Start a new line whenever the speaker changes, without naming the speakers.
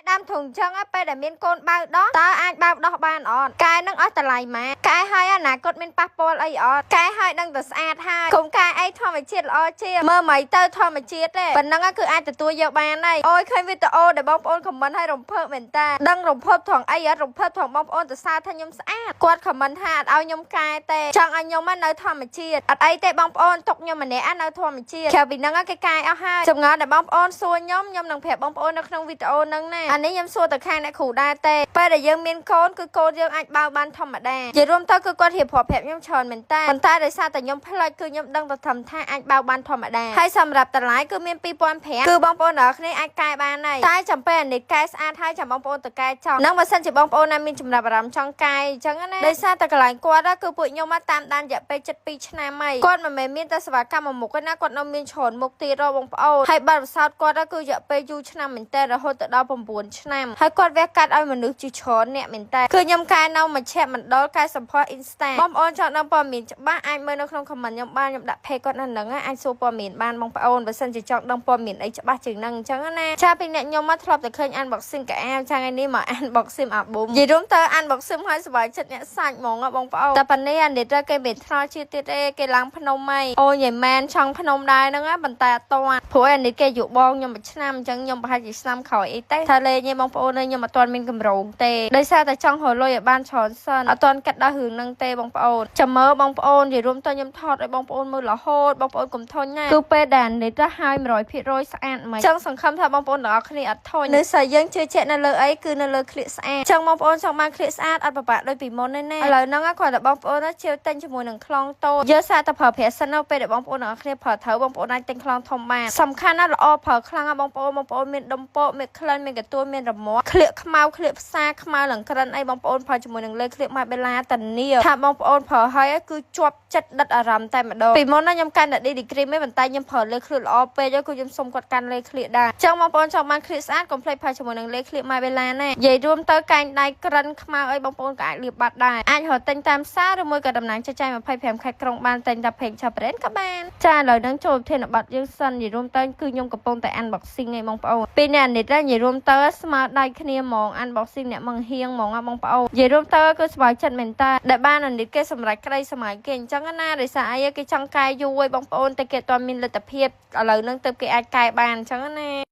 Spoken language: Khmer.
ដើមធុងចឹងពេលដែលមានកូនបៅដោះតើអាចបៅដោះបានអត់កែនឹងអស់តម្លៃម៉ាកែហើយអនាគតមានប៉ះពាល់អីអត់កែហើយដឹងតែស្អាតហើយកុំកែអីធម្មជាតិល្អជាងមើលមិនទៅធម្មជាតិទេប៉ុណ្ណឹងគឺអាចទទួលយកបានហើយអូយឃើញវីដេអូដែលបងប្អូន comment ឲ្យរំភើបមែនតាដឹងរំភើបថងអីអត់រំភើបថងបងប្អូនទៅសារថាខ្ញុំស្អាតគាត់ comment ថាអត់ឲ្យខ្ញុំកែទេចង់ឲ្យខ្ញុំនៅធម្មជាតិអត់អីទេបងប្អូនទុកខ្ញុំម្នាក់នៅធម្មជាតិក្រៅពីហ្នឹងគេកែអស់ហើយចម្ងល់ដែលបងប្អូនសួរខ្ញុំខ្ញុំនឹងប្រាប់បងប្អូននៅក្នុងវីដេអូហ្នឹងណាអានេះខ្ញុំសួរទៅខាងអ្នកគ្រូដែរទេពេលដែលយើងមានកូនគឺកូនយើងអាចបៅបានធម្មតានិយាយរួមទៅគឺគាត់រៀបរាប់ប្រាប់ខ្ញុំច្រើនមែនតើប៉ុន្តែដោយសារតែខ្ញុំផ្លេចគឺខ្ញុំដឹងតែធម្មថាអាចបៅបានធម្មតាហើយសម្រាប់តម្លៃគឺមាន2500គឺបងប្អូនទាំងអស់គ្នាអាចកែបានហើយតែចាំពេលអានេះកែស្អាតហើយចាំបងប្អូនទៅកែចង់នឹងបើសិនជាបងប្អូនណាមានចំណាប់អារម្មណ៍ចង់កែអញ្ចឹងណាដោយសារតែកន្លែងគាត់គឺពួកខ្ញុំមកតាមដានរយៈពេល72ឆ្នាំហើយគាត់មិនមែនមានតែសេវាកម្មមួយមុខទេណាគាត់នៅមានច្រើនមុខទៀតរបងប្អូនហើយបាត់ពិសោធន៍គាត់គឺរយៈពេលយូរឆ្នាំមែនតើរហូតទៅដល់9ឆ្នាំហើយគាត់វះកាត់ឲ្យមនុស្សជាច្រើនអ្នកមែនតើគឺខ្ញុំកែនៅមជ្ឈមណ្ឌលកែសម្ផស្ស Insta បងប្អូនចង់ដឹងព័ត៌មានច្បាស់អាចមើលនៅក្នុង comment ខ្ញុំបានខ្ញុំដាក់ page គាត់នៅហ្នឹងអាចសួរព័ត៌មានបានបងប្អូនបើសិនជាចង់ដឹងព័ត៌មានអីច្បាស់ជាងហ្នឹងអញ្ចឹងណាចាពីអ្នកខ្ញុំមកធ្លាប់តែឃើញ unboxing កៅអៅចាថ្ងៃនេះមក unboxing អាប៊ុំនិយាយរួមទៅ unboxing ហើយសប្បាយចិត្តអ្នកសាច់ហ្មងបងប្អូនតែប៉ុណ្នេះអានេះទៅគេមិនថ្នល់ជាតិទៀតទេគេឡើងភ្នំហើយអូយយមែនចង់ភ្នំដែរហ្នឹងប៉ុន្តែអត់ទាន់ព្រោះអានេះគេអាយុបងខ្ញុំមួយឆ្នាំអញ្ចឹងខ្ញុំប្រហែលជាឆ្នាំក្រោយអីទេថាលេងឯងបងប្អូនខ្ញុំអត់ទាន់មានកម្រងទេដោយសារតែចង់រកលុយឲ្យបានច្រើនសិនអត់ទាន់គិតដល់រឿងហ្នឹងទេបងប្អូនចាំមើលបងប្អូននិយាយរួមទៅខ្ញុំថតឲ្យបងប្អូនមើលរហូតបងប្អូនកុំធុញណាគឺពេលដែលអានេះទៅហើយ100%ស្អាតមិនចឹងសង្ឃឹមថាបងប្អូនទាំងអស់គ្នាអត់ធុញនៅស្អីយើងជឿជាក់នៅលើអីគឺនៅលើក្លៀកស្អាតចឹងបងប្អូនចង់បានក្លៀកស្អាតអត់ពិបាកដូចពីមុនទេណាឥឡូវហ្នឹងគ្រាន់តែបងប្អូនជាវទិញជាមួយនឹងខ្លងតូចយកសាកតែប្រើប្រាស់សិននៅពេលដែលបងប្អូនទាំងអស់គ្នាប្រើត្រូវបងប្អូនអាចទិញខ្លងធំបានសំខាន់ណាស់ល្អប្រើខ្លាំងណាស់បងប្អូនបងប្អូនមានដុំពកមានក្លិនមានកទួមានរមាស់ក្លៀកខ្មៅក្លៀកផ្សាខ្មៅនឹងក្រិនអីបងប្អូនប្រើជាមួយនឹងលេក្លៀកម៉ាបេឡាតានីថាបងប្អូនប្រើហើយគឺជាប់ចិត្តដិតអារម្មណ៍តែម្ដងពីមុនណាខ្ញុំកាន់តែ DD cream ទេប៉ុន្តែខ្ញុំប្រើលេក្លៀកល្អពេកគឺខ្ញុំសុំគាត់កាន់លេក្លៀកដែរចឹងបងប្អូនចង់បានក្លៀកស្អាតកុំភ្លេចប្រើជាមួយនឹងលេក្លៀកម៉ាបេឡាណានិយាយរួមទៅកែងដៃក្រិនខ្មៅអីបងប្អូនក៏អាចលាបបាត់ដែរអាចរកទិញតាមផ្សារឬមួយក៏តំណាងចែកចាយ25ខេត្តក្រុងបានទិញតាម page ឆាប់រ៉េនក៏បានចាឥឡូវហ្នឹងចូលប្រធានបទយើងសិននិយាយរួមទៅគឺខ្ញុំកំពុងតែ unboxing ឯងបងប្អូនពេលនេះអានេះនិយាយរួមទៅស្មើដៃគ្នាហ្មង unboxing អ្នកមកហៀងហ្មងបងប្អូននិយាយរួមទៅគឺស្បាយចិត្តមែនតើដែលបានអានេះគេសម្រេចក្តីសម័យគេអញ្ចឹងណាដោយសារអីគេចង់កែយូរឯងបងប្អូនតែគេអត់មានលទ្ធភាពឥឡូវហ្នឹងទៅគេអាចកែបានអញ្ចឹងណា។